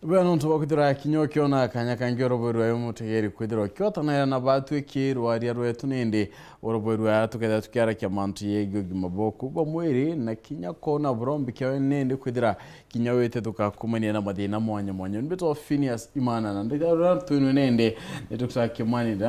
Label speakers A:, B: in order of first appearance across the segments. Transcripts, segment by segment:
A: Bwana ntu kwithira kinya ukiona kanya kangi oroboirwa mutegeri kwithira ukiotanera na batu ikirwaria rwetu nindi oroboirwa tuketha tukiarakia mantu yegie ugima boku bwa mwiri na kinya kona burombi kiawe nindi kwithira kinya wite tukakumania na mathina mwanya mwanya. Nibitwa Phineas Imana na ndithara twinwe nindi nitukutaka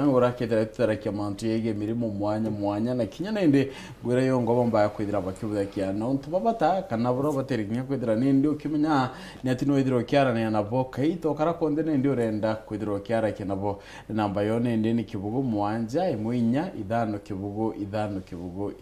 A: ngurakethira tutarakia mantu yegie mirimo mwanya mwanya na kinya nindi ngwira yongo bambaya kwithira bakiuthakia na untu babata kana buro batiri kinya kwithira nindi ukimenya ni ati no ithira ukiarania nabo kaito kara konde nindi urenda kwithira ukiarakia nabo. Namba yo nindi ni 0 7 1 5 0 5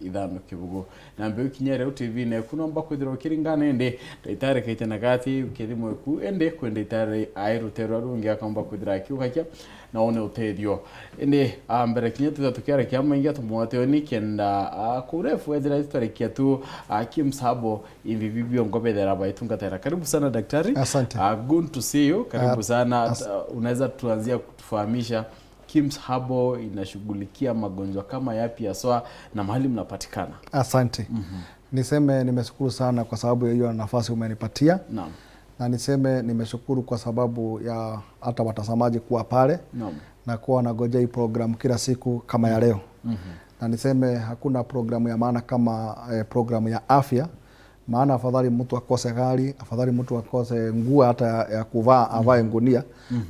A: 0 5 0. Namba ukinyere TV ne kunomba kwithira ukiringa nindi ndaitare kaite na gathi ukithimwe ku ende kwenda itare airuterwa rungi akomba kwithira akiukakia na one utethio indi mbere kinya tutha tukiarakia maingi tumwateo ni kenda kurefu ethira tutarikia tu kimsabo imvi bibiongo bethera baitungatera. Karibu sana daktari.
B: Asante.
A: Good to see you. Karibu sana. Unaweza tuanzia kutufahamisha Kims Herbal inashughulikia magonjwa kama yapi haswa na mahali mnapatikana?
B: Asante. Niseme nimeshukuru sana kwa sababu ya hiyo nafasi umenipatia.
A: Naam.
B: Na niseme nimeshukuru kwa sababu ya hata watazamaji kuwa pale.
A: Naam.
B: Na kuwa wanagojea hii programu kila siku kama ya leo. Na niseme hakuna programu ya maana kama programu ya afya. Maana afadhali mtu akose gari, afadhali mtu akose nguo hata ya kuvaa, avae ngunia,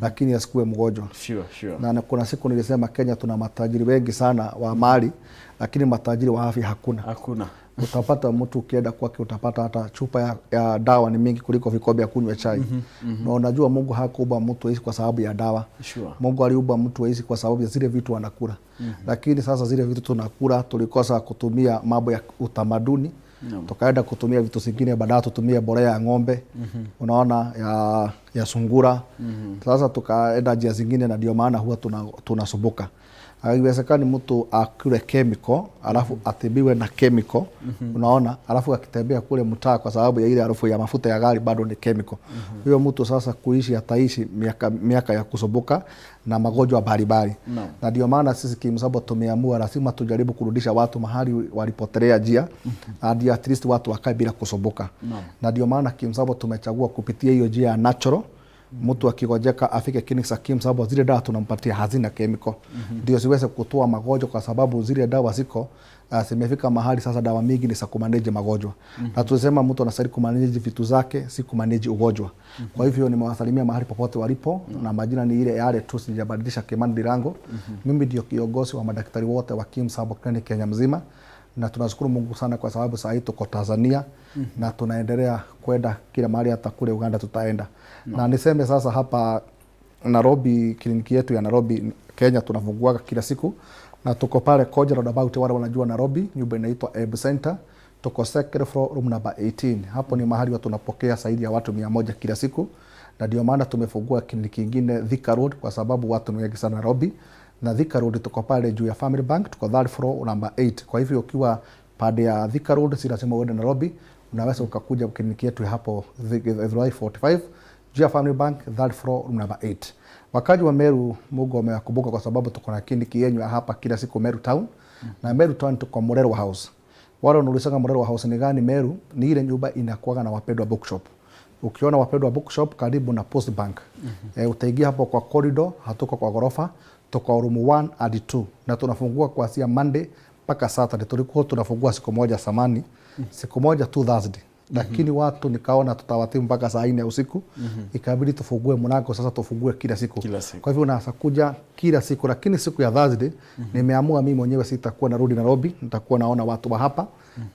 B: lakini asikuwe mgonjwa.
A: Sure.
B: Na kuna siku nilisema Kenya tuna matajiri wengi sana wa mali, lakini matajiri wa afya hakuna.
A: Hakuna.
B: Utapata mtu ukienda kwake utapata hata chupa ya dawa ni mingi kuliko vikombe ya kunywa chai. Na unajua Mungu hakuumba mtu aishi kwa sababu ya dawa. Mungu aliumba mtu aishi kwa sababu ya zile vitu anakula. Lakini sasa zile vitu tunakula tulikosa kutumia mambo ya utamaduni. Tukaenda kutumia vitu zingine, baadaye tutumie mbolea ya ng'ombe, unaona, ya sungura. Sasa tukaenda njia zingine na ndio maana huwa tunasumbuka. Haiwezekani mtu akule chemical alafu atibiwe na chemical, unaona, alafu akitembea kule mtaa kwa sababu ya ile harufu ya mafuta ya gari bado ni chemical. Huyo mtu sasa kuishi ataishi miaka ya kusumbuka na magonjwa mbalimbali. Na ndio maana sisi Kims Herbal tumeamua lazima tujaribu kurudisha watu mahali walipotelea njia, and at least watu wakae bila kusumbuka. Na ndio maana Kims Herbal tumechagua kupitia hiyo njia ya natural. Mtu akigojeka afike clinic za Kims Herbal, zile dawa tunampatia hazina chemical. Ndio siweze kutoa magonjwa kwa sababu zile dawa ziko zimefika mahali sasa dawa mingi ni za kumanage magonjwa. Na tunasema mtu anastahili kumanage vitu zake, si kumanage ugonjwa. Kwa hivyo nimewasalimia mahali popote walipo, na majina ni ile yale tu, sijabadilisha, Kimani Ndirango. Mimi ndio kiongozi wa madaktari wote wa Kims Herbal Clinic Kenya mzima. Na tunashukuru Mungu sana kwa sababu saa hii tuko Tanzania, na tunaendelea kwenda kila mahali, hata kule Uganda tutaenda. Na niseme sasa hapa Nairobi, kliniki yetu ya Nairobi Kenya tunafungua kila siku, na tuko pale Koja Roundabout, wale wanajua Nairobi, nyumba inaitwa Eb Center. Tuko second floor room number 18. Hapo ni mahali watu tunapokea zaidi ya watu 100 kila siku, na ndio maana tumefungua kliniki nyingine Thika Road kwa sababu watu ni wengi sana Nairobi. Na Thika Road tuko pale juu ya Family Bank, tuko third floor number 8. Kwa hivyo ukiwa pande ya Thika Road, si lazima uende Nairobi, unaweza ukakuja kliniki yetu hapo Githurai 45 juu ya Family Bank, third floor room number 8. Wakaji wa Meru, Mungu amewakumbuka kwa sababu tuko na kliniki yenu hapa kila siku Meru Town. Na Meru Town tuko Murerwa House. Wale wanaulizaga Murerwa House ni gani Meru, ni ile nyumba inakuwaga na Wapendwa Bookshop. Ukiona Wapendwa Bookshop karibu na Post Bank. Utaingia hapo kwa corridor, hatuko kwa ghorofa, tuko room 1 hadi 2 na tunafungua kuanzia Monday mpaka Saturday. Tulikuwa tunafungua siku moja samani, siku moja tu Thursday. Lakini watu nikaona tutawatimu mpaka saa 4 usiku. Ikabidi tufungue mlango sasa, tufungue kila siku.
A: Kila siku.
B: Kwa hivyo unaweza kuja kila siku, lakini siku ya Thursday nimeamua mimi mwenyewe sitakuwa narudi Nairobi, nitakuwa naona watu wa hapa,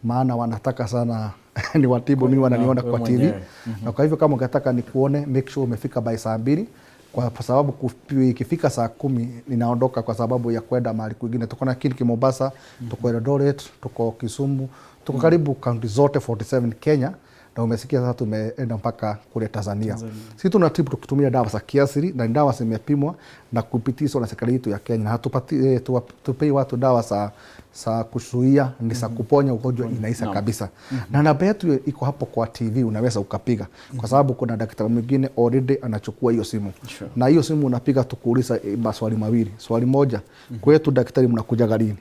B: maana wanataka sana ni watibu mimi, wananiona
A: Wewe
B: kwa TV.
A: mwenyewe.
B: Na kwa hivyo kama ungetaka nikuone, make sure umefika by saa 2, kwa sababu ikifika saa 10 ninaondoka kwa sababu ya kwenda mahali kwingine. Tuko na kliniki Mombasa, tuko Eldoret, tuko Kisumu, tuko karibu kaunti zote 47 Kenya, na umesikia sasa tumeenda mpaka kule Tanzania.
A: Tanzania.
B: Sisi tunatibu tukitumia dawa za kiasili na dawa zimepimwa na kupitishwa na serikali yetu ya Kenya. Hatupei watu dawa za kuzuia, ni za kuponya ugonjwa inaisha kabisa. Na namba yetu iko hapo kwa TV, unaweza ukapiga kwa sababu kuna daktari mwingine already anachukua hiyo simu. Na hiyo simu unapiga tukuuliza maswali mawili. Swali moja, kwetu daktari mnakuja lini?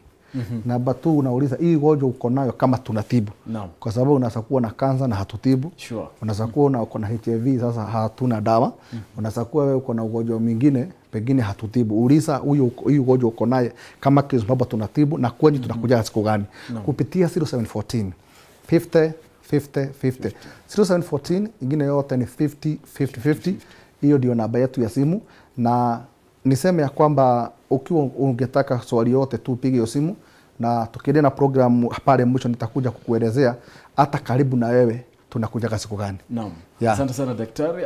B: Namba 2 unauliza hii ugonjwa uko nayo kama tunatibu. Kwa sababu unaweza kuwa na kansa na hatutibu. Unaweza kuwa uko na HIV sasa hatuna dawa. Unaweza kuwa wewe uko na ugonjwa mwingine pengine hatutibu. Uliza huyu ugonjwa uko naye kama Chris Mhaba tunatibu na kwenye tunakuja siku gani. Kupitia 0714 50 50 50. 0714 ingine yote ni 50 50 50. Hiyo ndio namba yetu ya simu, na niseme ya kwamba ukiwa ungetaka swali yote tu upige hiyo simu, na tukiendelea na program pale mwisho nitakuja kukuelezea hata karibu na wewe tunakuja siku gani.
A: Naam.
B: Yeah.
A: Asante sana daktari.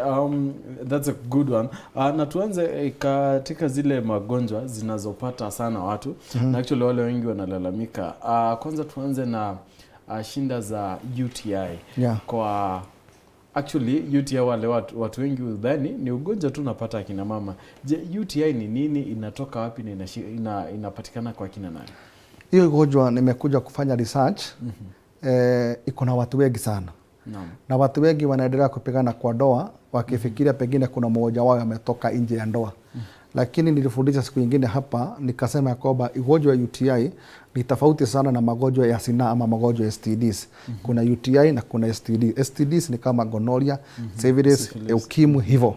A: That's a good one. Na tuanze katika zile magonjwa zinazopata sana watu. Na actually wale wengi wanalalamika. Kwanza tuanze na shinda za UTI. Kwa actually UTI wale watu wengi hudhani ni ugonjwa tu unapata akina mama. Je, UTI ni nini? Inatoka wapi na inapatikana kwa kina nani?
B: Hiyo ugonjwa nimekuja kufanya research. Iko na watu wengi sana. Na watu wengi wanaendelea kupigana kwa ndoa wakifikiria pengine kuna mmoja wao ametoka nje ya ndoa. Lakini nilifundisha siku nyingine hapa nikasema kwamba ugonjwa wa UTI ni tofauti sana na magonjwa ya sinaa ama magonjwa ya STDs. Kuna UTI na kuna STD. STDs ni kama gonorrhea, syphilis, ukimwi hivyo.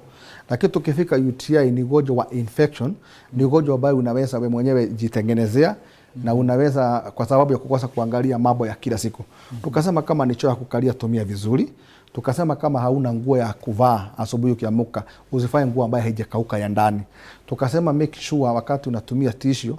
B: Lakini tukifika UTI ni ugonjwa wa infection, ni ugonjwa ambao unaweza wewe mwenyewe jitengenezea na unaweza kwa sababu ya kukosa kuangalia mambo ya kila siku. Tukasema kama ni choo ya kukalia tumia vizuri. Tukasema kama hauna nguo ya kuvaa asubuhi ukiamka usivae nguo ambayo haijakauka ya ndani. Tukasema make sure wakati unatumia tissue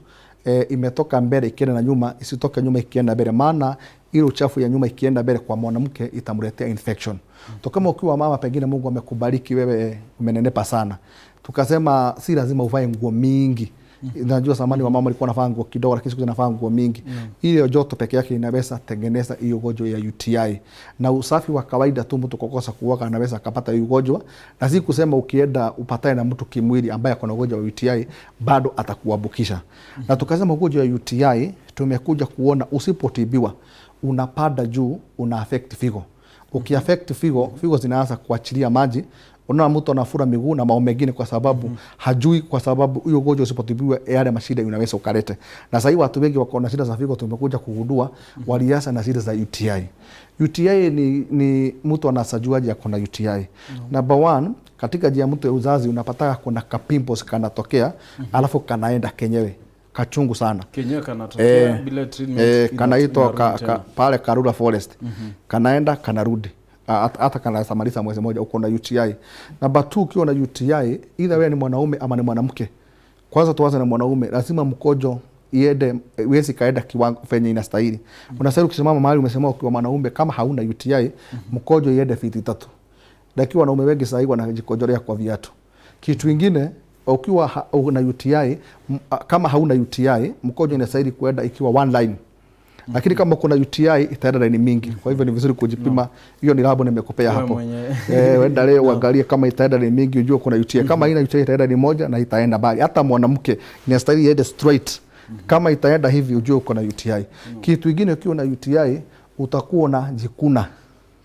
B: imetoka mbele ikienda na nyuma, isitoke nyuma ikienda mbele, maana ile uchafu ya nyuma ikienda mbele kwa mwanamke itamletea infection. Tukasema ukiwa mama pengine Mungu amekubariki wewe umenenepa sana. Tukasema si lazima uvae nguo mingi. Najua zamani wamama walikuwa wanavaa nguo kidogo, lakini siku hizi wanavaa nguo mingi. Ile joto peke yake inaweza tengeneza hiyo ugonjwa ya UTI. Na usafi wa kawaida tu mtu kukosa kuoga anaweza akapata hiyo ugonjwa. Na si kusema ukienda upatane na mtu kimwili ambaye ako na ugonjwa wa UTI bado atakuambukisha. Na tukasema ugonjwa wa UTI tumekuja kuona usipotibiwa unapanda juu, una affect figo. Ukiaffect figo, figo zinaanza kuachilia maji. Unaona mtu anafura miguu na mambo mengine kwa sababu hajui, kwa sababu hiyo ugonjwa usipotibiwa yale mashida unaweza ukalete. Na sasa watu wengi wako na shida za figo tumekuja kugundua walianza na shida za UTI. UTI ni mtu anasajuaje ako na UTI? Number 1, katika njia mtu ya uzazi unapata kuna ka pimples kanatokea, alafu kanaenda kenyewe. Kachungu sana.
A: Kenyewe kanatokea bila treatment,
B: kanaitwa
A: inarudi tena.
B: pale Karura Forest. Kanaenda kanarudi. Hata kanaweza maliza mwezi mmoja uko na UTI. Namba 2, ukiwa na UTI, either wewe ni mwanaume ama ni mwanamke. Kwanza tuanze na mwanaume, lazima mkojo iende, iwezi kaenda kiwango venye inastahili. Unastahili ukisimama mahali umesema ukiwa mwanaume kama hauna UTI, mkojo iende fiti 3. Lakini wanaume wengi sasa hivi wanajikojolea kwa viatu. Kitu kingine ukiwa una UTI, kama hauna UTI, mkojo inastahili kuenda ikiwa one line. Lakini kama kuna UTI itaenda line mingi. Kwa hivyo ni vizuri kujipima. Hiyo ni labo nimekupea
A: Wewe
B: hapo.
A: mwenyewe.
B: Wenda leo uangalie kama itaenda line mingi ujue kuna UTI. Kama haina UTI itaenda line moja na itaenda mbali. Hata mwanamke inastahili iende straight. Kama itaenda hivi ujue uko na UTI. Kitu kingine ukiwa na UTI utakuwa na jikuna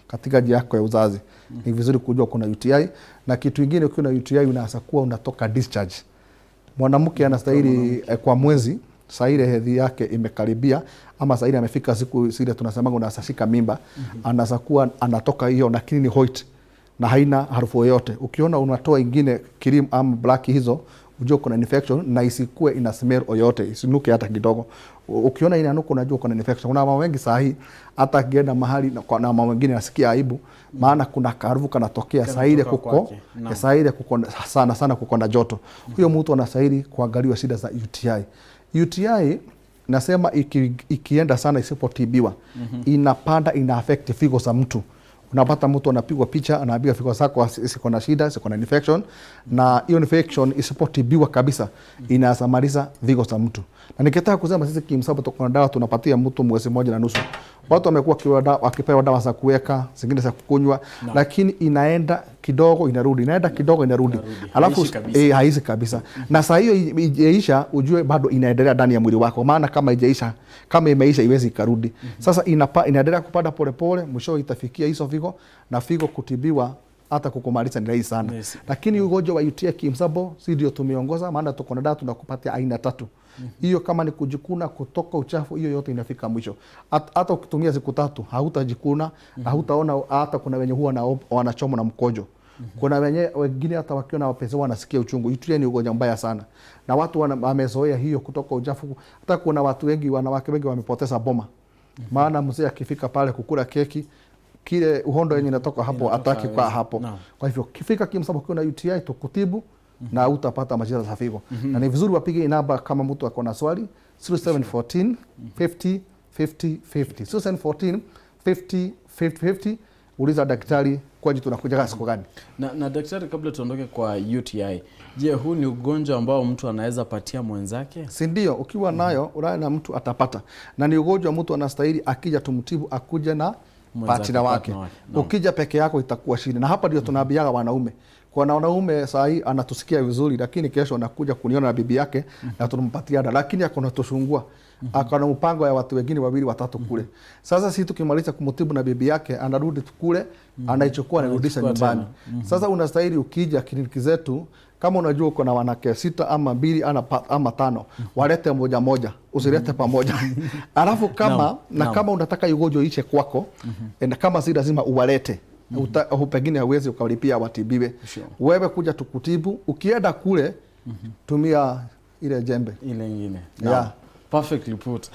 B: katika njia yako ya uzazi. Ni vizuri kujua kuna UTI. Na kitu kingine ukiwa na UTI unaweza kuwa unatoka discharge. Mwanamke anastahili kwa mwezi saa ile hedhi yake imekaribia ama saa ile amefika siku zile tunasema unaweza shika mimba, anaweza kuwa anatoka hiyo lakini ni white na haina harufu yoyote. Ukiona unatoa ingine cream ama black hizo ujue kuna infection na isikue ina smell yoyote, isinuke hata kidogo. Ukiona inanuka unajua kuna infection. Kuna mama wengi saa hii hata akienda mahali na mama wengine anasikia aibu, maana kuna harufu kanatokea saa ile
A: Kanatoka
B: kuko,
A: kwake. Naam.
B: saa ile kuko sana sana kuko na joto. Huyo mtu anastahili kuangaliwa shida za UTI. UTI nasema ikienda sana isipotibiwa, inapanda, ina affect figo za mtu. Unapata mtu anapigwa picha, anaambiwa figo zako ziko na shida, ziko na infection, na hiyo infection isipotibiwa kabisa inasamaliza figo za mtu. Na nikitaka kusema sisi kimsabu tuko na dawa tunapatia mtu mwezi moja na nusu. Watu wamekuwa wakipewa dawa za kuweka, zingine za kukunywa, lakini inaenda kidogo inarudi, inaenda kidogo inarudi.
A: Inarudi.
B: Alafu
A: Haishi kabisa.
B: Haishi kabisa. Na saa hiyo ijaisha ujue bado inaendelea ndani ya mwili wako, maana kama ijaisha, kama imeisha iwezi ikarudi. Sasa inaendelea kupanda pole pole, mwisho itafikia hizo figo, na figo kutibiwa Hata kukumaliza ni rahisi sana.
A: Yes.
B: Lakini ugonjwa wa UTI Kimsabo si ndio tumeongoza, maana tuko na dawa tunakupatia aina tatu. Hiyo kama ni kujikuna, kutoka uchafu, hiyo yote inafika mwisho. Hata ukitumia siku 3 hautajikuna, hautaona. Hata kuna wenye huwa wanachomwa na mkojo. Kuna wenye wengine hata wakiona wapenzi wanasikia uchungu. UTI ni ugonjwa mbaya sana, na watu wamezoea hiyo kutoka uchafu. Hata kuna watu wengi, wanawake wengi wamepoteza boma, maana mzee akifika pale kukula keki, kile uhondo yenye inatoka hapo hataki kwa hapo. Kwa hivyo kifika Kimsabo ukiwa na UTI tukutibu na utapata mashida za figo. Na ni vizuri wapige namba kama mtu ako na swali 0714 50 50 50. 0714 50 50 50. Uliza daktari kwaje tunakuja siku gani.
A: Na daktari, kabla tuondoke kwa UTI, je, huu ni ugonjwa ambao mtu anaweza patia mwenzake?
B: Si ndio, ukiwa nayo ulale na mtu atapata. Na ni ugonjwa mtu anastahili akija tumtibu akuje na
A: mwenzake,
B: partner wake.
A: Partner wake. Naam.
B: Ukija peke yako itakuwa shida. Na hapa ndio tunaambiaga wanaume. Kwa wanaume saa hii anatusikia vizuri, lakini kesho anakuja kuniona na bibi yake na tunampatia dawa, lakini akona tushungua. Akona mpango ya watu wengine wawili watatu kule. Sasa sisi tukimaliza kumtibu na bibi yake anarudi kule, anaichukua anarudisha
A: Anaichukua
B: nyumbani.
A: tena.
B: Sasa unastahili ukija kliniki zetu, kama unajua uko na wanawake 6 ama 2 ama 5, walete moja moja, usilete pamoja. Alafu kama unataka ugonjwa uishe kwako, na kama si lazima uwalete. Pengine hauwezi ukalipia watibiwe. Wewe kuja tukutibu, ukienda kule tumia ile jembe.
A: Ile nyingine. Naam. Perfectly put.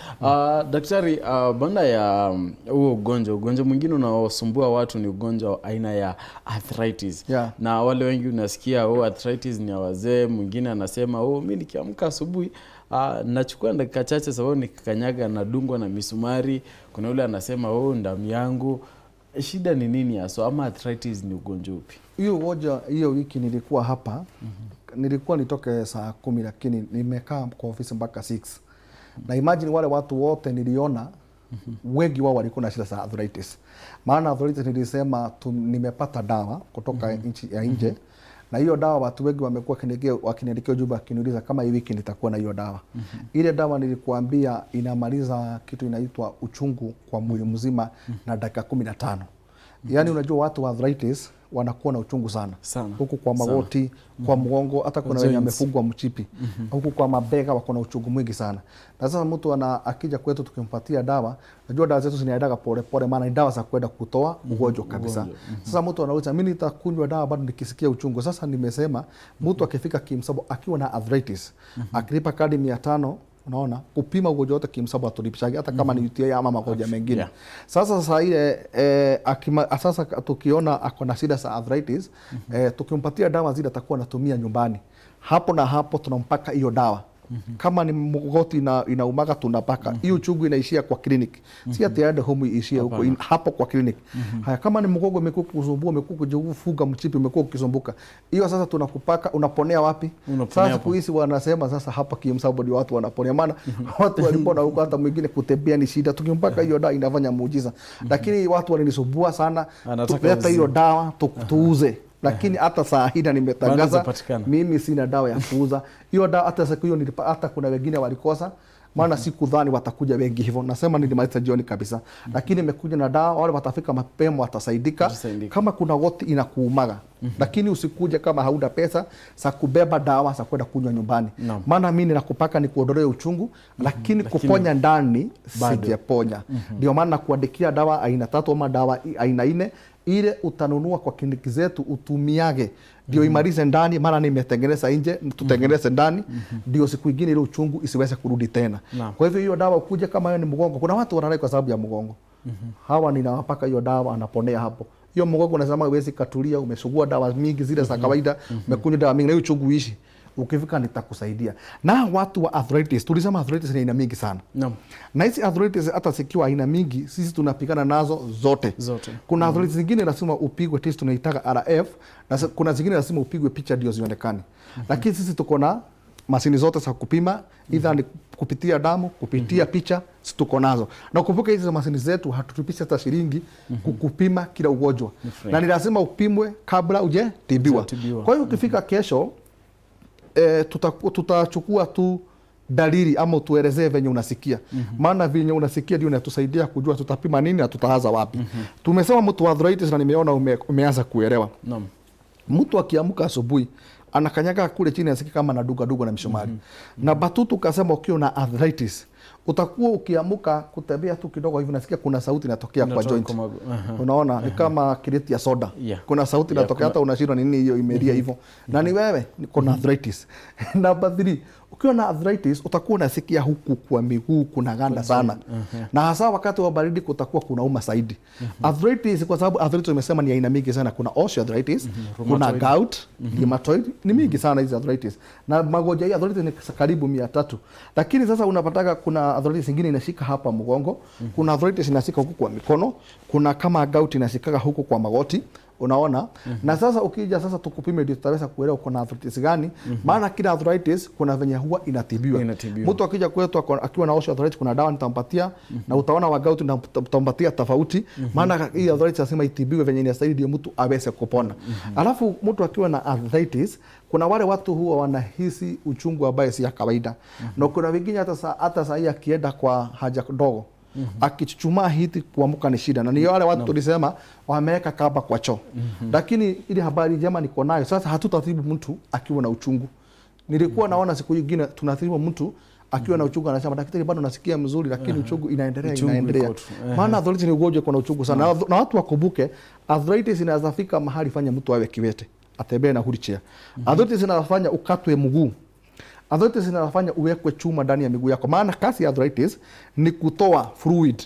A: Daktari, baada ya huo ugonjwa mwingine unaosumbua watu ni ugonjwa wa aina ya arthritis. Na wale wengi unasikia, oh, arthritis ni ya wazee. Mwingine anasema, oh, mimi nikiamka asubuhi, nachukua dakika chache sababu nikikanyaga nadungwa na misumari. Kuna yule anasema, oh, ndamu yangu. Shida ni nini haswa, ama arthritis ni ugonjwa upi?
B: Hiyo ugonjwa, hiyo wiki nilikuwa hapa, nilikuwa nitoke saa 10 lakini nimekaa kwa ofisi mpaka 6. Na imagine wale watu wote niliona, wengi wao walikuwa na shida za arthritis. Maana arthritis nilisema nimepata dawa kutoka nchi ya nje. Na hiyo dawa watu wengi wamekuwa wakiniandikia ujumbe wakiniuliza kama hii wiki nitakuwa na hiyo dawa. Ile dawa nilikuambia inamaliza kitu inaitwa uchungu kwa mwili mzima na dakika 15. Yaani unajua watu wa arthritis wanakuwa na uchungu sana.
A: Sana.
B: Huku kwa
A: Sana.
B: magoti, kwa mgongo, hata kuna wenye
A: Joints.
B: wamefungwa mchipi. Huku kwa mabega wako na uchungu mwingi sana. Na sasa mtu akija kwetu tukimpatia dawa, najua dawa zetu zinaendaga pole pole, maana ni dawa za kwenda kutoa ugonjwa kabisa.
A: Ugonjwa.
B: Sasa mtu anauliza mimi nitakunywa dawa bado nikisikia uchungu. Sasa nimesema mtu akifika Kimsabo akiwa na arthritis, akilipa kadi 500, unaona, kupima ugonjwa wote Kimsabo atulipishaje hata kama ni UTI ama magonjwa mengine. Sasa sasa ile akima, sasa tukiona ako na shida za arthritis, tukimpatia dawa zile atakuwa anatumia nyumbani. Hapo na hapo tunampaka hiyo dawa. Kama ni mgoti inaumaga tunapaka. Hiyo uchungu inaishia kwa clinic. Si ati aende home iishie huko, hapo kwa clinic. Haya, kama ni mgongo umekuwa kusumbua, umekuwa kujifunga mchipi, umekuwa ukisumbuka. Hiyo sasa tunakupaka, unaponea wapi?
A: Unaponea
B: Sasa
A: hapo.
B: siku hizi wanasema sasa hapa Kimsabo ndio watu wanaponea. Maana watu walipona huko, hata mwingine kutembea ni shida. Tukimpaka hiyo dawa inafanya muujiza. Lakini watu walinisumbua sana.
A: Anataka
B: Tuleta hiyo
A: uzima.
B: dawa tuuze. Lakini hata saa hii na nimetangaza,
A: Bado zinapatikana.
B: mimi sina dawa ya kuuza. Hiyo dawa hata siku hiyo nilipa, hata kuna wengine walikosa, maana sikudhani watakuja wengi hivyo. Nasema nilimaliza jioni kabisa. Lakini nimekuja na dawa, wale watafika mapema watasaidika.
A: Watasaidika.
B: Kama kuna goti inakuumaga. Lakini usikuje kama hauna pesa za kubeba dawa za kwenda kunywa nyumbani. Maana mimi ninakupaka nikuondolee uchungu, lakini
A: Lakini
B: kuponya ndani
A: bado.
B: sijaponya. Ndio maana nakuandikia dawa aina 3 ama dawa aina 4 ile utanunua kwa kliniki zetu utumiage ndio imalize ndani, maana nimetengeneza nje, tutengeneze ndani ndio siku nyingine ile uchungu isiweze kurudi tena. Kwa hivyo hiyo dawa ukuje kama hiyo ni mgongo, kuna watu wanalai kwa sababu ya mgongo. Hawa ninawapaka hiyo dawa anaponea hapo. Hiyo mgongo unasema huwezi katulia, umesugua dawa mingi zile za kawaida, umekunywa dawa mingi na hiyo uchungu uishi. Ukifika nitakusaidia. Na watu wa arthritis, tulisema arthritis ni aina mingi sana. Na hizi arthritis hata zikiwa aina mingi, sisi tunapigana nazo zote.
A: Zote.
B: Kuna arthritis zingine lazima upigwe test tunaitaka RF, na kuna zingine lazima upigwe picha ndio zionekane. Lakini sisi tuko na mashini zote za kupima, either ni kupitia damu, kupitia picha, sisi tuko nazo. Na ukumbuke hizi mashini zetu hatutupishi hata shilingi kukupima kila ugonjwa.
A: Ni free.
B: Na ni lazima upimwe kabla hujatibiwa.
A: Hujatibiwa.
B: Kwa hiyo ukifika kesho, tutachukua tu dalili ama utuelezee venye unasikia. Maana venye unasikia ndio inatusaidia kujua tutapima nini na tutaanza wapi. Tumesema mtu wa arthritis na nimeona umeanza kuelewa. Mtu akiamka asubuhi anakanyaga kule chini anasikia kama anaduga duga na mishumari. Na batutu kasema ukiwa na arthritis utakuwa ukiamuka kutembea tu kidogo hivi unasikia kuna sauti inatokea kwa
A: Inatoka
B: joint.
A: kwa
B: Unaona ni kama kireti ya soda. Kuna sauti inatokea hata unashindwa nini hiyo imelia hivyo. Na ni wewe kuna arthritis. Number 3, ukiwa na arthritis utakuwa unasikia huku kwa miguu kuna ganda sana. Na hasa wakati wa baridi kutakuwa kunauma zaidi. Arthritis, kwa sababu arthritis umesema ni aina mingi sana, kuna osteoarthritis, kuna
A: Rheumatoid.
B: gout, rheumatoid, ni mingi sana hizi arthritis. Na magonjwa hii arthritis ni karibu 300. Lakini sasa unapataka kuna arthritis nyingine inashika hapa mgongo, kuna arthritis inashika huku kwa mikono, kuna kama gout inashikaga huku kwa magoti. Unaona? Na sasa ukija sasa tukupime ndio tutaweza kuelewa uko na arthritis gani. Maana kila arthritis kuna venye huwa inatibiwa.
A: Inatibiwa.
B: Mtu akija kwetu akiwa na osteoarthritis kuna dawa nitampatia, na utaona wa gout nitampatia tofauti. Maana hii arthritis lazima itibiwe venye inastahili ndio mtu aweze kupona. Alafu mtu akiwa na arthritis kuna wale watu huwa wanahisi uchungu ambaye si ya kawaida. Na kuna wengine hata saa hii akienda kwa haja ndogo akichuchumaa hiti kuamka ni shida, na ni wale watu tulisema wameweka kamba kwa choo. Lakini ile habari njema niko nayo sasa, hatutatibu mtu akiwa na uchungu. Nilikuwa naona siku nyingine tunatibu mtu akiwa na uchungu, anasema daktari, bado nasikia mzuri, lakini uchungu inaendelea,
A: Uchungu
B: inaendelea.
A: iko tu.
B: Maana arthritis ni ugonjwa kuna uchungu sana. Na watu wakumbuke arthritis inaweza fika mahali fanya mtu awe kiwete, atembee na wheelchair. Arthritis inafanya ukatwe mguu. Arthritis inafanya uwekwe chuma ndani ya miguu yako. Maana kazi ya arthritis ni kutoa fluid,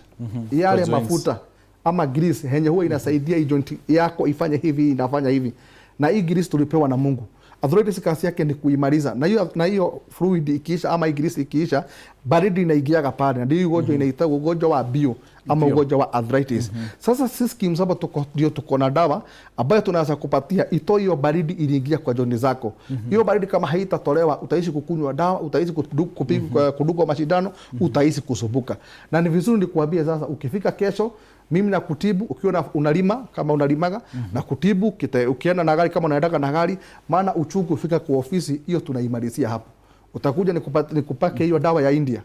B: yale
A: Kwa joints.
B: mafuta ama grease yenye huwa inasaidia hii joint yako ifanye hivi, inafanya hivi. Na hii grease tulipewa na Mungu. Arthritis kazi yake ni kuimaliza. Na hiyo fluid ikiisha ama hii grease ikiisha, baridi inaingiaga pale. Na ndio ugonjwa inaitwa ugonjwa wa bio ama ugonjwa wa arthritis. Sasa sisi KIMS hapa ndio tuko na dawa ambayo tunaweza kupatia itoe hiyo baridi iliingia kwa joint zako. Hiyo baridi kama haitatolewa utaishi kukunywa dawa, utaishi kudungwa mashindano, utaishi kusumbuka. Na ni vizuri nikuambie sasa, ukifika kesho mimi nakutibu ukiwa unalima kama unalimaga, na kutibu ukienda na gari kama unaendaga na gari, maana uchungu ufika kwa ofisi hiyo tunaimalizia hapo. Utakuja nikupake hiyo dawa ya India.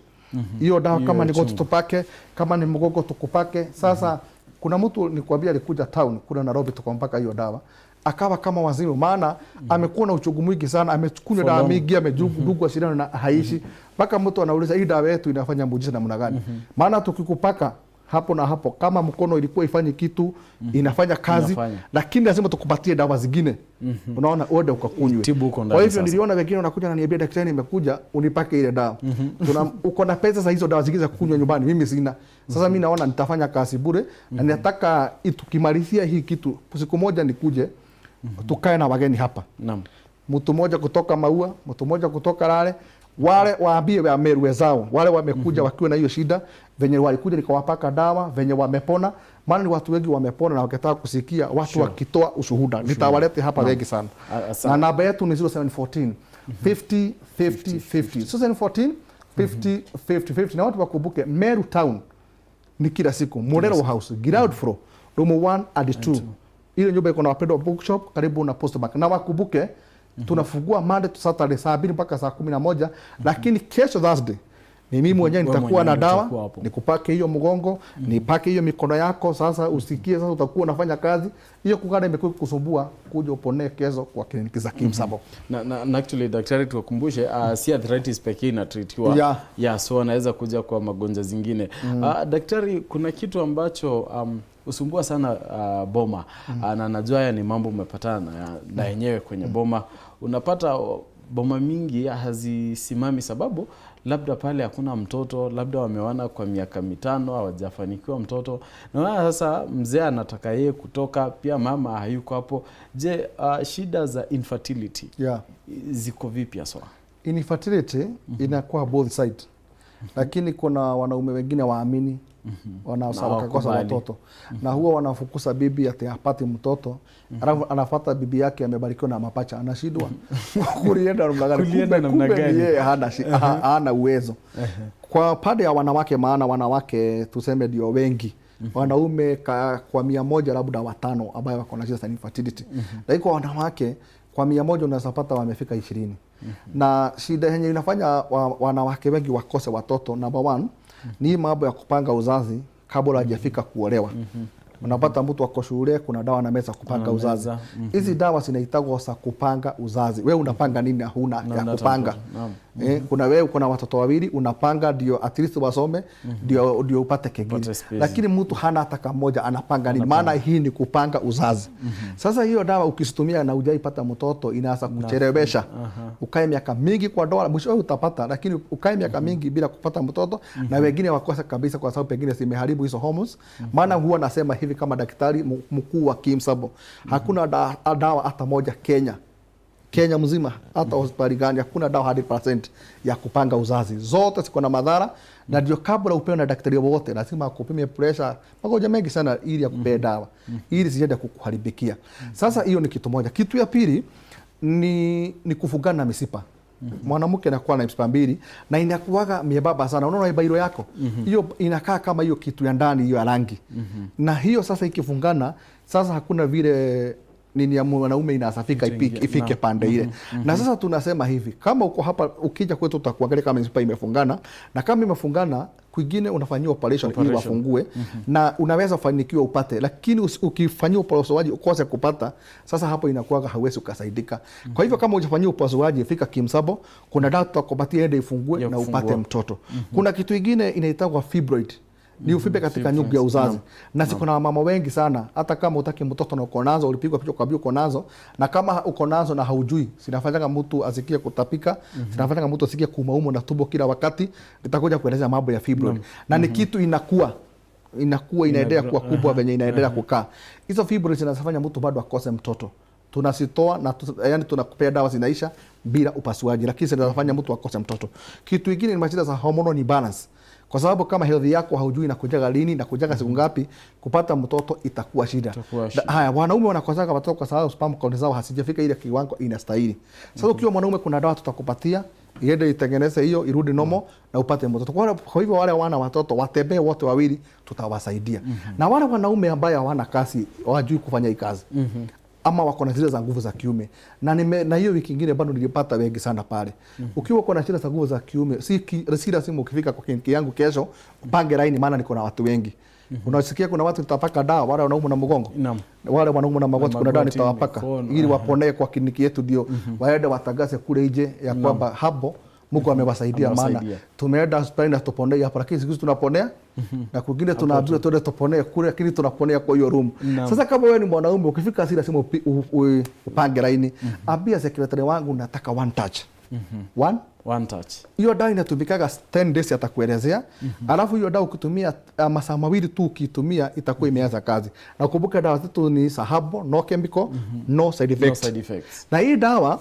B: Hiyo dawa
A: Hiyo
B: kama ni goti
A: chungu.
B: tupake, kama ni mgongo tukupake. Sasa kuna mtu nikwambia alikuja town kule Nairobi tukampaka hiyo dawa. Akawa kama wazimu, maana amekuwa na uchungu mwingi sana, amekunywa
A: For
B: dawa
A: long.
B: mingi, amedungwa sindano na haishi. Mpaka mtu anauliza hii dawa yetu inafanya muujiza namna gani? Maana tukikupaka hapo na hapo, kama mkono ilikuwa ifanye kitu, inafanya kazi,
A: Inafanya.
B: lakini lazima tukupatie dawa zingine. Unaona, uende ukakunywe.
A: Tibu huko ndani
B: Kwa hivyo
A: sasa.
B: niliona wengine wanakuja na niambia daktari, nimekuja unipake ile dawa. Uko na pesa za hizo dawa zingine za kunywa nyumbani, mimi sina. Sasa mimi naona nitafanya kazi bure, na nataka tukimalizia hii kitu siku moja nikuje tukae na wageni hapa. Mtu mmoja kutoka Maua, mtu mmoja kutoka Lale, wale waambie wa Meru wenzao, wale wamekuja wakiwa na hiyo shida, venye walikuja nikawapaka dawa, venye wamepona. Maana ni watu wengi wamepona na wakitaka kusikia watu wakitoa ushuhuda. Nitawalete hapa wengi sana.
A: Asante.
B: Na namba yetu ni 0714 50 50 50. 0714 50 50 50. Na watu wakumbuke Meru Town ni kila siku. Murero House, ground floor, room 1 and 2. Ile nyumba iko na Wapendwa Bookshop karibu na Post Bank. Na wakumbuke tunafungua Monday to Saturday saa 2 mpaka saa 11, lakini kesho Thursday ni mimi mwenyewe
A: Wewe
B: nitakuwa na
A: mwenyewe
B: dawa,
A: utakuwa hapo.
B: nikupake hiyo mgongo, nipake hiyo mikono yako, sasa usikie sasa utakuwa unafanya kazi. Hiyo kuganda imekuwa kukusumbua, kuja uponee kesho kwa kliniki za KIMS hapo.
A: Na actually daktari tuwakumbushe, si arthritis pekee inatreatiwa. Yeah, so anaweza kuja kwa magonjwa zingine. Daktari, kuna kitu ambacho husumbua sana boma. Na najua haya ni mambo umepatana na yenyewe kwenye boma. Unapata boma mingi hazisimami sababu labda pale hakuna mtoto, labda wameoana kwa miaka 5 hawajafanikiwa mtoto. Na sasa mzee anataka yeye kutoka, pia mama hayuko hapo. Je, shida za infertility ziko vipi haswa?
B: Infertility inakuwa both side. Lakini kuna wanaume wengine waamini,
A: Na
B: wakakosa
A: hawakubali.
B: watoto. Na huwa wanafukuza bibi ati hapati mtoto. Alafu anafuata bibi yake amebarikiwa na mapacha, anashindwa. Kulienda namna gani?
A: Kulienda
B: Kumbe
A: namna
B: ni
A: gani?
B: yeye hana uwezo. Kwa pande ya wanawake, maana wanawake tuseme ndio wengi. Wanaume kwa 100 labda 5 ambao wako na shida za infertility. Lakini kwa wanawake kwa 100 unaweza pata wamefika 20. Na shida yenye inafanya wanawake wengi wakose watoto, number one, ni mambo ya kupanga uzazi kabla hajafika kuolewa. Unapata mtu ako shule, kuna dawa na meza kupanga uzazi. Hizi dawa zinaitagwa za kupanga uzazi. Wewe unapanga nini na huna ya kupanga? Kuna wewe uko na watoto wawili unapanga ndio at least wasome, ndio upate kengine. Lakini mtu hana hata kamoja, anapanga nini? Maana hii ni kupanga uzazi. Sasa hiyo dawa ukisitumia na hujaipata mtoto inaanza kuchelewesha. Ukae miaka mingi kwa ndoa, mwisho utapata, lakini ukae miaka mingi bila kupata mtoto, na wengine wakosa kabisa kwa sababu pengine zimeharibu hizo hormones. Maana huwa nasema hivi kama daktari mkuu wa Kimsabo, hakuna dawa hata moja Kenya mzima, hata hospitali gani, hakuna dawa 100% ya kupanga uzazi. Zote ziko na madhara, na ndio kabla upewe na daktari wote lazima akupime pressure, magonjwa mengi sana ili akupee dawa ili siende kukuharibikia. Sasa hiyo ni kitu moja. Kitu ya pili ni kufungana na misipa. Mwanamke anakuwa na misipa mbili na inakuwaga miebaba sana. Unaona bairo yako hiyo inakaa kama hiyo kitu ya ndani hiyo ya rangi. Na hiyo sasa ikifungana, sasa hakuna vile nini ya mwanaume inasafika ifike pande ile. Na sasa tunasema hivi, kama uko hapa ukija kwetu tutakuangalia kama mishipa imefungana, na kama imefungana kwingine unafanyiwa operation ili wafungue, na unaweza kufanikiwa upate, lakini ukifanyiwa upasuaji ukose kupata, sasa hapo inakuwa hauwezi ukasaidika. Kwa hivyo kama hujafanyiwa upasuaji, fika Kimsabo, kuna dawa tutakupatia ende ifungue na upate mtoto. Kuna kitu kingine inaitwa fibroid. Ni uvimbe katika nyungu ya uzazi. Na siko na mama wengi sana, hata kama utaki mtoto na uko nazo, ulipigwa picha ukaambiwa uko nazo, na kama uko nazo na haujui, zinafanyanga mtu asikie kutapika, zinafanyanga mtu asikie kuumwa na tumbo kila wakati. Nitakuja kueleza mambo ya fibroid. Na ni kitu inakuwa inaendelea kuwa kubwa venye inaendelea kukaa. Hizo fibroid zinafanya mtu bado akose mtoto. Tunasitoa na yani tunakupea dawa zinaisha bila upasuaji, lakini zinafanya mtu akose mtoto. Kitu kingine ni mashida za hormonal imbalance. Kwa sababu kama health yako haujui na kujaga lini na kujaga siku ngapi, kupata mtoto itakuwa shida. Haya, wanaume wanakosaga watoto kwa sababu sperm count zao hasijafika ile kiwango inastahili. Sasa ukiwa mwanaume kuna dawa tutakupatia iende itengeneze hiyo irudi normal na upate mtoto. Kwa hivyo wale wana watoto watembee wote wawili tutawasaidia. Na wale wanaume ambao hawana kazi, hawajui kufanya hii kazi. Ama wako na shida za nguvu za kiume. Na hiyo wiki nyingine bado nilipata wengi sana pale. Ukiwa uko na shida za nguvu za kiume, si lazima ukifika kwa kliniki yangu kesho upange line, maana niko na watu wengi. Unasikia kuna watu nitapaka dawa, wale wanaumwa na mgongo. Wale wanaumwa na magoti, kuna dawa nitawapaka ili waponee kwa kliniki yetu, ndio waende watangaze kule nje ya kwamba hapo Mungu amewasaidia, maana tumeenda hospitali na tuponee hapa, lakini siku hizi tunaponea na kwingine tunaambiwa tuende tuponee kule, lakini tunaponea kwa hiyo room. Sasa kama wewe ni mwanaume ukifika si lazima upange laini. Ambia secretary wangu nataka one touch. One
A: touch.
B: Hiyo dawa inatumikaga 10 days atakuelezea. Alafu hiyo dawa ukitumia masaa mawili tu ukitumia itakuwa imeanza kazi. Na kumbuka dawa zetu ni sahabo, no chemical, no side effects.
A: No side effects.
B: Na hii dawa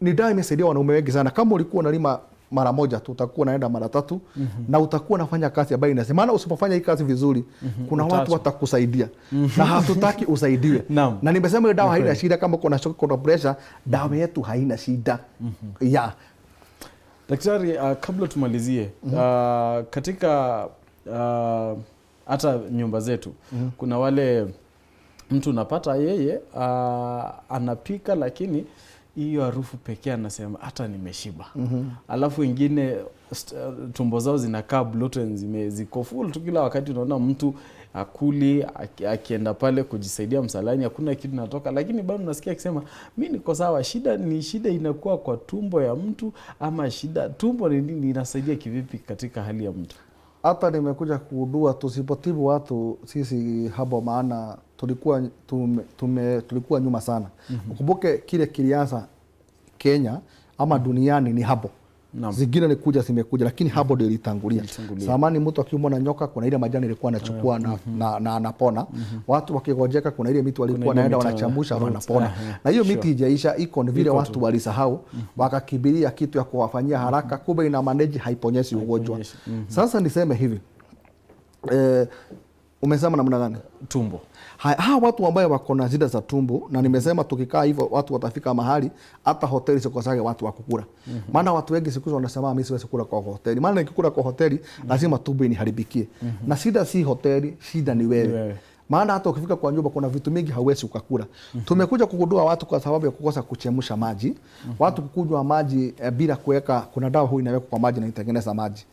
B: ni dawa imesaidia wanaume wengi sana. Kama ulikuwa unalima mara moja tu utakuwa unaenda mara tatu, na utakuwa unafanya kazi ambayo inasema. Maana usipofanya hii kazi vizuri, kuna watu watakusaidia. Na hatutaki usaidiwe. Na nimesema dawa haina shida kama kuna shock, kuna pressure, dawa yetu haina shida. Yeah.
A: Daktari, kabla tumalizie, katika hata nyumba zetu, kuna wale mtu unapata yeye anapika lakini hiyo harufu pekee anasema hata nimeshiba. Alafu wengine tumbo zao zinakaa bloated, ziko full tu kila wakati. Unaona mtu akuli, akienda pale kujisaidia msalani hakuna kitu natoka, lakini bado unasikia akisema mimi niko sawa. Shida inakuwa kwa tumbo ya mtu, ama shida tumbo ni nini, inasaidia kivipi katika hali ya mtu?
B: Hata nimekuja kugundua tusipotibu watu sisi hapo, maana tulikuwa nyuma sana. Ukumbuke kile kilianza Kenya ama duniani ni hapo. Zingine ni kuja zimekuja, lakini hapo ndio ilitangulia. Zamani mtu akiumwa na nyoka kuna ile majani ilikuwa anachukua na anapona. Watu wakigojeka kuna ile miti walikuwa wanaenda wanachamusha wanapona. Na hiyo miti haijaisha, iko ni vile watu walisahau, wakakimbilia kitu ya kuwafanyia haraka, kumbe ina manage haiponyesi ugonjwa. Sasa niseme hivi. Umesema namna gani?
A: Tumbo.
B: Hawa watu ambao wako na shida za tumbo, na nimesema tukikaa hivyo watu watafika mahali hata hoteli sikosage watu wa kukula. Maana watu wengi siku hizi wanasema mimi siwezi kula kwa hoteli. Maana nikikula kwa hoteli lazima tumbo iniharibikie. Na shida si hoteli, shida ni wewe. Maana hata ukifika kwa nyumba kuna vitu mingi hauwezi ukakula. Tumekuja kugundua watu kwa sababu ya kukosa kuchemsha maji, watu kukunywa maji bila kuweka, kuna dawa huwa inawekwa kwa maji na itengeneza maji.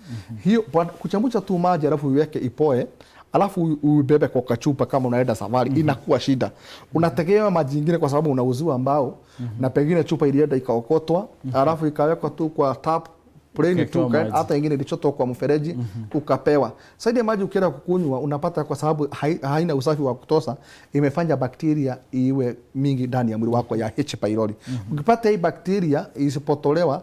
B: Hiyo kuchemsha tu maji alafu uiweke ipoe, alafu uibebe kwa kachupa kama unaenda safari, inakuwa shida. Unategemea maji ingine kwa sababu unauziwa ambao na pengine chupa ilienda ikaokotwa, alafu ikawekwa tu kwa tap plain tu, hata ingine ilichotwa kwa mfereji, ukapewa. Saidi ya maji ukienda kukunywa unapata kwa sababu haina usafi wa kutosha, imefanya bakteria iwe mingi ndani ya mwili wako ya H pylori. Ukipata hii bakteria isipotolewa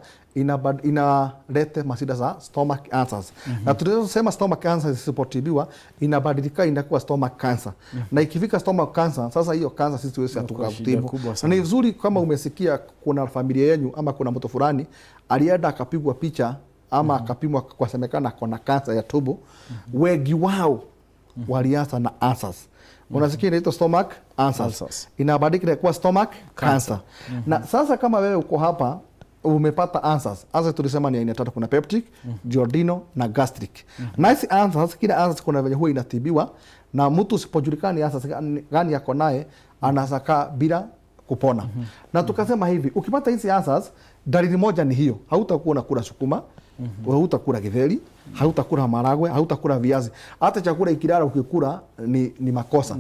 B: inaleta mashida za stomach ulcers. Na tunasema stomach ulcers isipotibiwa inabadilika inakuwa stomach cancer. Na ikifika stomach cancer, sasa hiyo cancer sisi tuwezi tukatibu. Na ni vizuri kama umesikia kuna familia yenu ama kuna mtu fulani alienda akapigwa picha ama akapimwa kwa semekana kuna cancer ya tumbo, wengi wao walianza na ulcers. Unasikia inaitwa stomach ulcers. Inabadilika kuwa stomach cancer. Na sasa kama wewe uko hapa umepata ulcers. Ulcers tulisema ni aina tatu, kuna peptic, duodenal na gastric. Na hizi ulcers, kila ulcers kuna venye huwa inatibiwa, na mtu usipojulikana ni ulcers gani yako naye anasaka bila kupona. Na tukasema hivi, ukipata hizi ulcers, dalili moja ni hiyo, hautakuwa unakula sukuma, hautakula githeri, hautakula maragwe, hautakula viazi. Hata chakula ikilala ukikula ni makosa.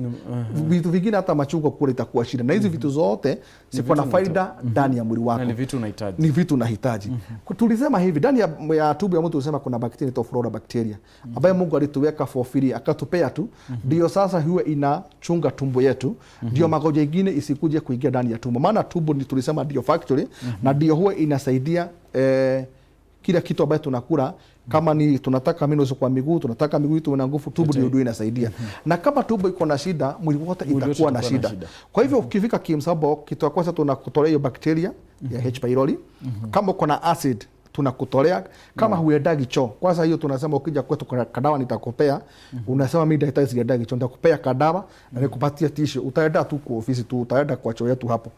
B: Vitu vingine hata machungwa kula itakuwa shida. Na hizi vitu zote ziko na faida ndani ya mwili wako.
A: Na ni vitu unahitaji.
B: Ni vitu unahitaji. Tulisema hivi, ndani ya tumbo ya mtu tulisema kuna bakteria inaitwa flora bacteria, ambayo Mungu alituweka for free, akatupea tu. Ndio sasa huwa inachunga tumbo yetu. Ndio magonjwa mengine isikuje kuingia ndani ya tumbo. Maana tumbo ni tulisema ndio factory, na ndio huwa inasaidia kila kitu ambacho tunakula. Kama ni tunataka minerals kwa miguu, tunataka miguu yetu ina nguvu, tumbo ndio inasaidia. Na kama tumbo iko na shida, mwili wote itakuwa na shida. Kwa hivyo ukifika Kim's Herbal, kitu cha kwanza tunakutolea hiyo bakteria ya H pylori. Kama uko na acid tunakutolea. Kama huendagi choo, kwanza hiyo tunasema ukija kwetu kuna kadawa nitakupea. Unasema mimi daktari siendagi choo, nitakupea kadawa na nikupatie tissue. Utaenda tu kwa ofisi tu, utaenda kwa choo yetu hapo.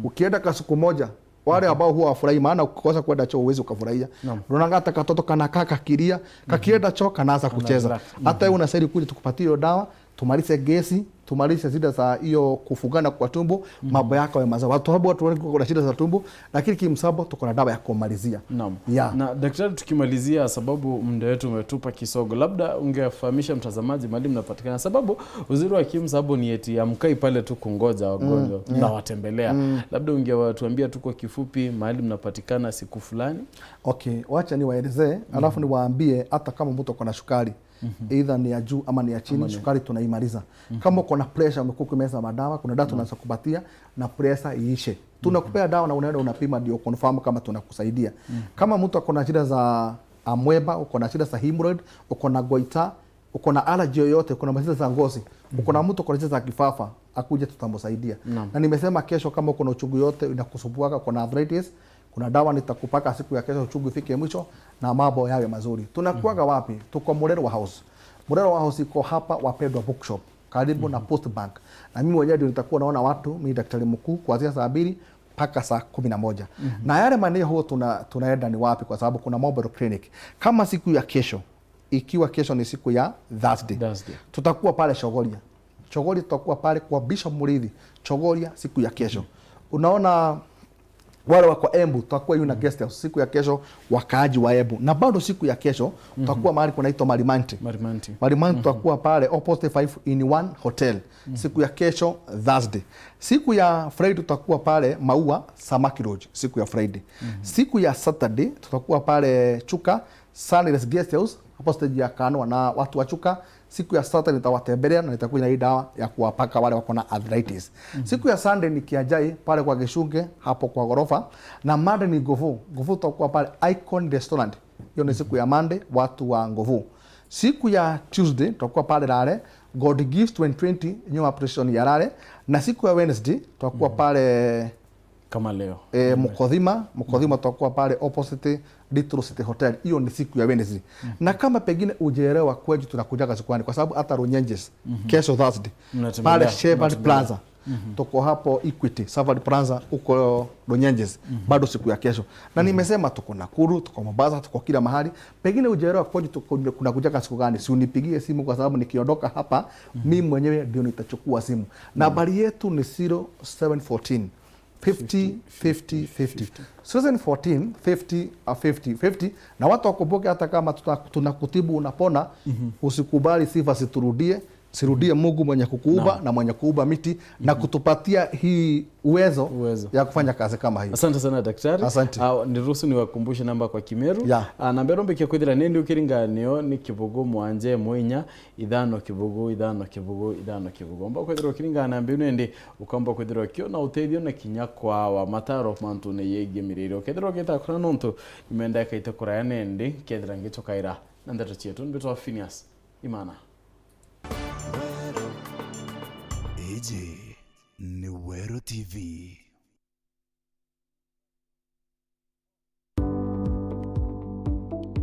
B: Ukienda kwa siku moja, wale ambao huwa wafurahi, maana ukikosa kwenda choo huwezi ukafurahia. Unaona hata katoto kanakaa kakilia, kakienda choo kanaanza kucheza. Hata wewe unastahili kuja tukupatie hiyo dawa, tumalize gesi, tumalize shida za hiyo kufugana kwa tumbo, mambo yako ya mazao. Watu hapo watu wengi kuna shida za tumbo, lakini Kim's Herbal tuko na dawa ya kumalizia.
A: Na daktari, tukimalizia sababu muda wetu umetupa kisogo, labda ungefahamisha mtazamaji mahali mnapatikana, sababu uzuri wa Kim's Herbal ni eti amkai pale tu kungoja wagonjwa na watembelea. Labda ungewatuambia tu kwa kifupi mahali mnapatikana siku fulani.
B: Okay, wacha niwaelezee, alafu niwaambie hata kama mtu ako na sukari, either ni ya juu ama ni ya chini, sukari tunaimaliza. Kama uko na pressure, umekuwa ukimeza madawa, kuna dawa tunaweza kupatia na pressure iishe. Tunakupea dawa na unaenda unapima ndio confirm kama tunakusaidia. Kama mtu ako na shida za amweba, uko na shida za hemorrhoid, uko na goita, uko na allergy yoyote, uko na matatizo za ngozi, uko na mtu uko na shida za kifafa, akuje tutamsaidia. Na nimesema kesho kama uko na uchungu yote inakusumbua, uko na arthritis, kuna dawa nitakupaka siku ya kesho, uchungu ifike mwisho na mambo yawe mazuri. Tunakuaga wapi? Tuko Murerwa House. Murerwa House iko hapa Wapendwa Bookshop, karibu na Post Bank. Na mimi mwenyewe ndio nitakuwa naona watu, mimi daktari mkuu kuanzia saa 2 mpaka saa 11. Na yale maeneo huwa tunaenda ni wapi? Kwa sababu kuna mobile clinic. Kama siku ya kesho, ikiwa kesho ni siku ya Thursday,
A: Thursday.
B: Tutakuwa pale Chogoria. Chogoria tutakuwa pale kwa Bishop Murithi, Chogoria siku ya kesho. Unaona wale wako Embu tutakuwa yuna guest house siku ya kesho, wakaaji wa Embu. Na bado siku ya kesho tutakuwa mahali kunaitwa Marimanti.
A: Marimanti.
B: Marimanti tutakuwa pale opposite 5 in 1 hotel. Siku ya kesho Thursday. Siku ya Friday tutakuwa pale Maua Samaki Lodge siku ya Friday. Siku ya Saturday tutakuwa pale Chuka Sunrise Guest House hapo stage ya Kanwa na watu wa Chuka. Siku ya Saturday nitawatembelea na nitakuja na hii dawa ya kuwapaka wale wako na arthritis. Siku ya Sunday ni Kianjai pale kwa Gishunge hapo kwa gorofa, na Monday ni Ngovu. Ngovu tutakuwa pale Icon Restaurant. Hiyo ni siku ya Monday watu wa Ngovu. Siku ya Tuesday tutakuwa pale Rare God Gives 2020 new operation ya Rare, na siku ya Wednesday tutakuwa pale
A: kama leo.
B: Mukothima tutakuwa pale opposite Little City Hotel. Hiyo ni siku ya Wednesday. Na kama pengine ujeelewa kwetu tunakujaga siku gani, kwa sababu hata Runyenjes kesho Thursday
A: Mnatembelea,
B: pale Shepherd
A: mnatembelea.
B: Plaza. Tuko hapo Equity Safari Plaza huko Runyenjes bado siku ya kesho. Na nimesema tuko Nakuru, tuko Mombasa, tuko kila mahali. Pengine hujaelewa koji kuna kujaga siku gani, si unipigie simu kwa sababu nikiondoka hapa mimi mwenyewe ndio nitachukua simu. Nambari yetu ni 0714 50 50 50. 0714 50 50 50. Na watu wakumbuke hata kama tunakutibu unapona, usikubali sifa siturudie, sirudie Mungu mwenye kukuuba na mwenye kuuba miti na kutupatia hii uwezo ya kufanya kazi kama hiyo.
A: Asante sana daktari.
B: Asante.
A: Niruhusu niwakumbushe namba kwa Kimeru.
B: Yeah.
A: Namba erombe kwithira nindi ukiringanio ni kibugu mwanje mwinya 5 kibugu 5 kibugu 5 kibugu. Mba kwithira ukiringana namba ino indi ukamba kwithira ukiona uteithio na kinya kwa wa mataro mantu ne yegie mirire. Ukethira ugitakura nontu imenda ikaite kuraya nendi kethira ngitukaira na ndeto cietu mbitwa Phineas Imana.
C: AJ ni Wero TV.